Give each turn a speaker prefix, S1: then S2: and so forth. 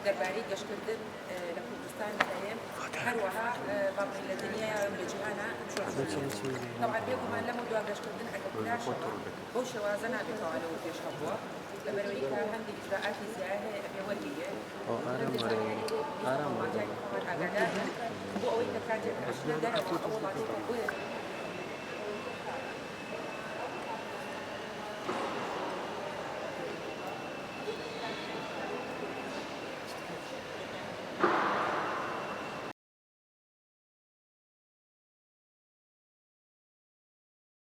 S1: دەربارەی گەشتکردن لە کوردستان لە هەرێم هەروەها با بڵێین لە دنیایا و لە جیهانا چۆن چۆنە. تەبعەن بێگومان لەمەو دوا گەشتکردن ئەگەر کراشەوە بەو شێوازە نابێتەوە لەوە پێش هەبووە لەبەرئەوەی کە هەندێک ئیجرائاتی زیایە هەیە ئەبێ وەرگیرێ هەندێک زانیاری هەیە پێویستە هاوڵاتیانی خۆمان ئاگادار بن بۆ ئەوەی کە کاتێک ئەچنە دەرەوە ئەو وڵاتەی کە بۆیە.